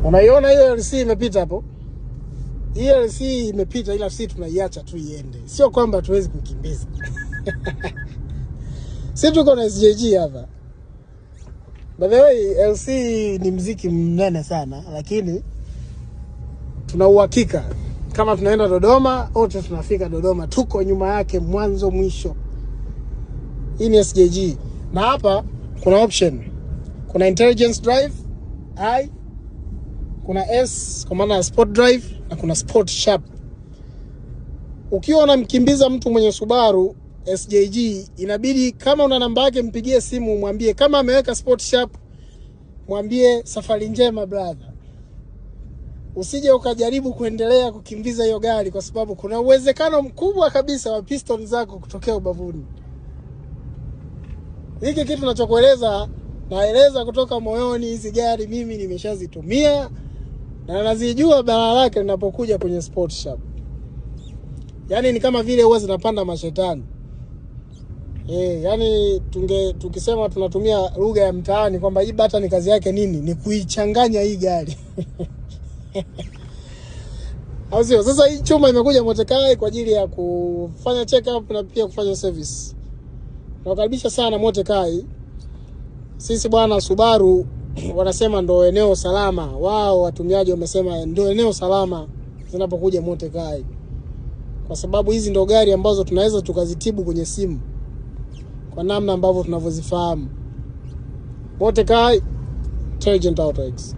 Unaiona hiyo LC imepita hapo? Hii LC imepita, ila sisi tunaiacha tu iende, sio kwamba tuwezi kukimbiza. Sisi tuko na SJG hapa. By the way, LC ni mziki mnene sana, lakini tuna uhakika kama tunaenda Dodoma, wote tunafika Dodoma, tuko nyuma yake mwanzo mwisho. Hii ni SJG na hapa kuna option, kuna intelligence drive I, kuna S kwa maana ya sport drive na kuna sport sharp. Ukiwa unamkimbiza mtu mwenye Subaru SJG, inabidi kama una namba yake mpigie simu, mwambie kama ameweka sport sharp, mwambie safari njema brother. Usije ukajaribu kuendelea kukimbiza hiyo gari, kwa sababu kuna uwezekano mkubwa kabisa wa piston zako kutokea ubavuni. Hiki kitu nachokueleza naeleza kutoka moyoni. Hizi gari mimi nimeshazitumia na nazijua balaa lake linapokuja kwenye sport sharp. Yaani ni kama vile huwa zinapanda mashetani. Yani tukisema tunatumia lugha ya mtaani kwamba hii button kazi yake nini? Ni kuichanganya hii gari. Au sio? Sasa hii chuma imekuja Motekai kwa ajili ya kufanya check up na pia kufanya service. Nawakaribisha sana Motekai. Sisi bwana, Subaru wanasema ndo eneo salama. Wao watumiaji wamesema ndo eneo salama zinapokuja Motekai, kwa sababu hizi ndo gari ambazo tunaweza tukazitibu kwenye simu kwa namna ambavyo tunavyozifahamu. Motekai, Intelligent Auto X.